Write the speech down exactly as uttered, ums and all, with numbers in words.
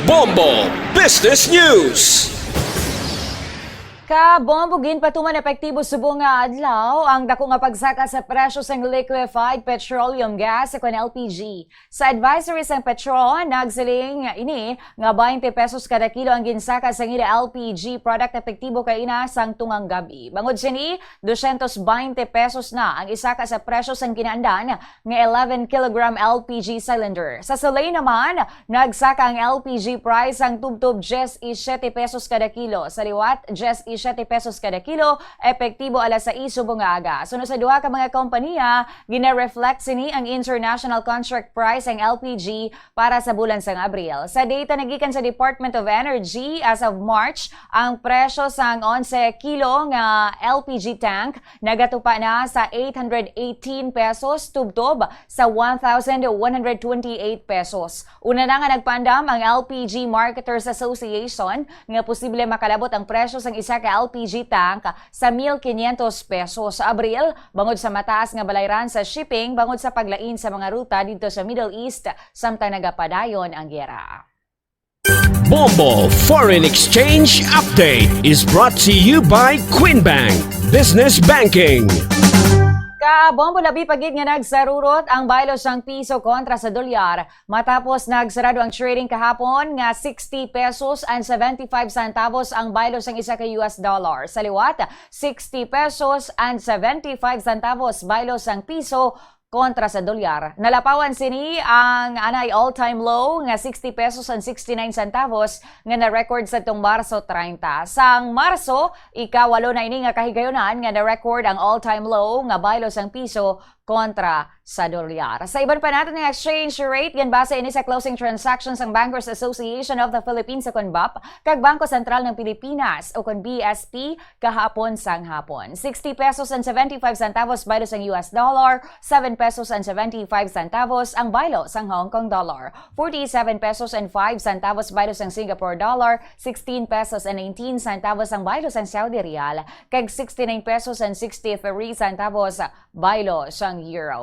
Bombo Business News. Ka Bombo, ginpatuman epektibo subong nga adlaw ang dako nga pagsaka sa presyo sang liquefied petroleum gas o kon L P G. Sa advisory sang Petro, nagsiling ini nga twenty pesos kada kilo ang ginsaka sang ila L P G product, epektibo kaina sang tungang gab-i. Bangod sini, dosyentos twenty pesos na ang isaka sa presyo sang ginaandan nga eleven kilogram L P G cylinder. Sa Soleil naman, nagsaka ang L P G price sang tubtob diyes y siyete pesos kada kilo. Sa liwat, diyes y siyete pesos kada kilo, epektibo alas sais subong nga aga. Suno sa duha ka mga kompanya, gina-reflect sini ang international contract price sang L P G para sa bulan sang Abril. Sa data nagikan sa Department of Energy, as of March, ang presyo sang onse kilo nga L P G tank nagatupa na sa eight hundred eighteen pesos tubtob sa one thousand one hundred twenty-eight pesos. Una na nga nagpaandam ang L P G Marketers Association nga posible makalabot ang presyo sang isa ka L P G tank sa mil quinientos pesos sa Abril, bangod sa mataas nga balayran sa shipping bangod sa paglain sa mga ruta didto sa Middle East samtang nagapadayon ang giyera. Bombo Foreign Exchange Update is brought to you by Queen Bank Business Banking. Ka Bombo, labi pa gid nga nagsarurot ang baylo sang piso kontra sa dolyar matapos nagsarado ang trading kahapon nga sixty pesos and seventy-five centavos ang baylo sang isa ka U S dollar. Sa liwat, sixty pesos and seventy-five centavos baylo sang piso kontra sa dolyar. Nalapawan sini ang anay all-time low nga sixty pesos and sixty-nine centavos nga na-record sa tong Marso treinta. Sang Marso, ikawalo na ini nga kahigayunan nga na-record ang all-time low nga baylo sang piso kontra sa dolyar. Sa iban pa naton nga exchange rate, ginbase ini sa closing transactions sang Bankers Association of the Philippines o kon bap kag Bangko Sentral ng Pilipinas o kon B S P kahapon sang hapon. Sixty pesos and seventy-five centavos baylo sang U S dollar, seven pesos and seventy-five centavos ang baylo sang Hong Kong dollar, forty-seven pesos and five centavos baylo sang Singapore dollar, sixteen pesos and nineteen centavos ang baylo sang Saudi riyal, kag sixty-nine pesos and sixty-three centavos baylo sang euro.